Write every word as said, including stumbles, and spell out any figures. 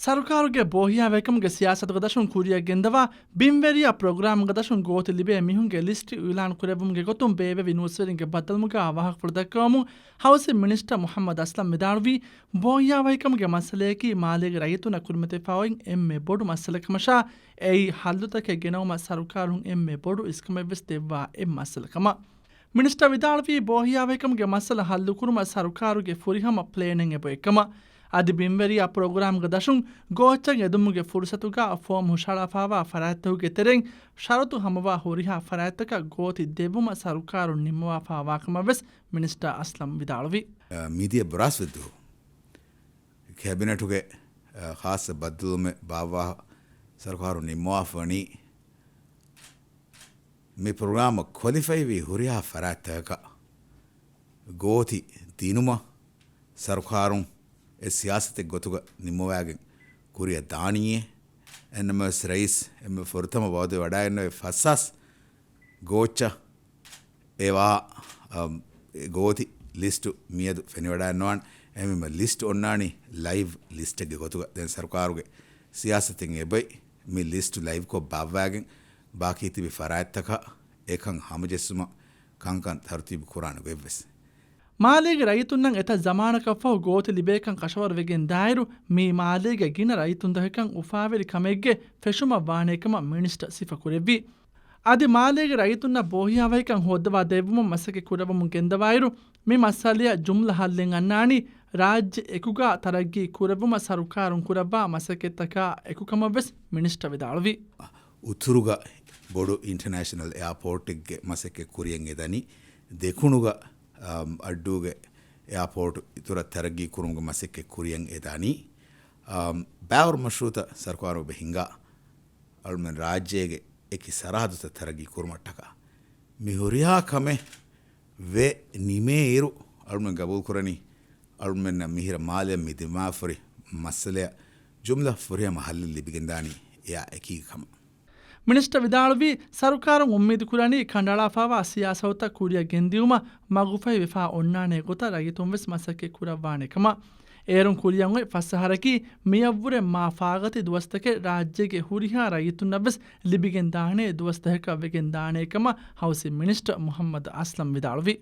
ސަރުކާރުގެ ބޯހިޔާވަހިކަމުގެ ސިޔާސަތުގެ ދަށުން ކުރިއަށް ގެންދަވާ ބިންވެރިޔާ ޕްރޮގްރާމްގެ ދަށުން ގޯތި ލިބޭ މީހުންގެ ލިސްޓް އިއުލާން ކުރެއްވުމުގެ ގޮތުން ބޭއްވެވި ނޫސްވެރިންގެ ބައްދަލުމުގަ ވާހަކަފުޅު ދައްކަވަމުން ހައުސިން މިނިސްޓަރ މުޙައްމަދު އަސްލަމް ވިދާޅުވީ، ބޯހިޔާވަހިކަމުގެ މައްސަލަޔަކީ މާލޭގެ ރައްޔިތުންނަށް ކުރިމަތިވެފާ އޮތް އެންމެ ބޮޑު މައްސަލަކަމަށާ، އެއީ ހައްލުތަކެއް ގެނައުމަށް ސަރުކާރުން އެންމެ ބޮޑު އިސްކަމެއްވެސް ދެއްވާ އެއް މައްސަލަކަމަށް. މިނިސްޓަރ ވިދާޅުވީ، ބޯހިޔާވަހިކަމުގެ މައްސަލަ ހައްލުކުރުމަށް ސަރުކާރުގެ ފުރިހަމަ ޕްލޭނެއް އެބައޮތްކަމަށް. އަދި ބިންވެރިޔާ ޕްރޮގްރާމްގެ ދަށުން ގޯއްޗަށް އެދުމުގެ ފުރުސަތުގަ ފޯމް ހުށަހަޅާފާވާ ފަރާތްތަކުގެ ތެރެއިން ޝަރުތު ހަމަވާ ހުރިހާ ފަރާތްތަކަށް ގޯތި ދެއްވުމަށް ސަރުކާރުން ނިންމަވާފާވާކަމަށްވެސް މިނިސްޓަރ އަސްލަމް ވިދާޅުވި. މިދިޔަ ބުރާސްފަތި ދުވަހު ކެބިނެޓުގެ، އަ، ޚާއްޞަ ބައްދަލުވުމެއް ބާއްވާ ސަރުކާރުން ނިންމަވާފަވަނީ، މި ޕްރޮގްރާމަށް ކޮލިފައިވި ހުރިހާ ފަރާތްތަކަކަށް ގޯތި ދިނުމަށް ސަރުކާރުން އެ ސިޔާސަތެއް ގޮތުގަ ނިންމަވާގެން ކުރިއަށް ދާނީއޭ. އެންއެމްއެސް ރައީސް އެންމެ ފުރަތަމަ ވައުދެއް ވަޑައިގެންނެވި ފަސްހާސް ގޯއްޗަށް އެވާ، އަ، ގޯތި ލިސްޓު މިއަދު ފެނިވަޑައިގަންނަވާނެ. އެހެންވީމަ ލިސްޓް އޮންނާނީ ލައިވް ލިސްޓެއްގެ ގޮތުގަ. ދެން ސަރުކާރުގެ ސިޔާސަތެއް އެބައޮތް މި ލިސްޓު ލައިވްކޮށް ބާއްވާގެން ބާކީ ތިބި ފަރާތްތަކަށް އެކަން ހަމަޖެއްސުމަށް ކަންކަން ތަރުތީބު ކުރާނެ ގޮތްވެސް. މާލޭގެ ރައްޔިތުންނަށް އެތައް ޒަމާނަކަށްފަހު ގޯތި ލިބޭކަން ކަށަވަރު ވެގެން ދާއިރު، މީ މާލޭގެ ގިނަ ރައްޔިތުންތަކަކަށް އުފާވެރި ކަމެއްގެ ފެށުމަށް ވާނޭ ކަމަށް މިނިސްޓަރ ސިފަ ކުރެއްވި. އަދި މާލޭގެ ރައްޔިތުންނަށް ބޯހިޔާވަހިކަން ހޯއްދަވާ ދެއްވުމަށް މަސައްކަތް ކުރައްވަމުން ގެންދަވާއިރު، މި މައްސަލަޔަށް ޖުމްލަ ހައްލެއް އަންނާނީ ރާއްޖެ އެކުގަ ތަރައްގީ ކުރެއްވުމަށް ސަރުކާރުން ކުރައްވާ މަސައްކަތްތަކާ އެކު ކަމަށްވެސް މިނިސްޓަރ ވިދާޅުވި. އުތުރުގަ ބޮޑު އިންޓަރނޭޝަނަލް އެއާޕޯޓެއްގެ މަސައްކަތް ކުރިއަށް އެދަނީ. ދެކުނުގަ، އަމް، އައްޑޫގެ އެއާޕޯޓު އިތުރަށް ތަރައްގީ ކުރުމުގެ މަސައްކަތް ކުރިއަށް އެދަނީ. އަމް، ބައިވަރު މަޝްރޫއުތައް ސަރުކާރު އެބަ ހިންގާ. އަޅުމެން ރާއްޖޭގެ އެކި ސަރަހަދުތައް ތަރައްގީ ކުރުމަށްޓަކާ މި ހުރިހާ ކަމެއް ވެ ނިމޭއިރު، އަޅުމެން ގަބޫލުކުރަނީ، އަޅުމެންނަށް މިހިރަ މާލެއަށް މި ދިމާވެފަ ހުރި މައްސަލަޔަށް ޖުމްލަ ފުރިހަމަ ހައްލެއް ލިބިގެންދާނީ އެއާ އެކީގެ ކަމަށް. މިނިސްޓަރ ވިދާޅުވީ، ސަރުކާރުން އުއްމީދު ކުރަނީ ކަނޑައަޅާފާވާ ސިޔާސަތުތައް ކުރިއަށް ގެންދިއުމަށް މަގުފަހި ވެފާ އޮންނާނޭ ގޮތަށް ރައްޔިތުން ވެސް މަސައްކަތް ކުރައްވާނެ ކަމަށް. އޭރުން ކުރިއަށް އޮތް ފަސް އަހަރަކީ މިއަށްވުރެ މާ ފާގަތި ދުވަސްތަކެއް ރާއްޖޭގެ ހުރިހާ ރައްޔިތުންނަށް ވެސް ލިބިގެން ދާނޭ ދުވަސްތަކަކަށް ވެގެން ދާނޭ ކަމަށް ހައުސިން މިނިސްޓަރ މުޙައްމަދު އަސްލަމް ވިދާޅުވި.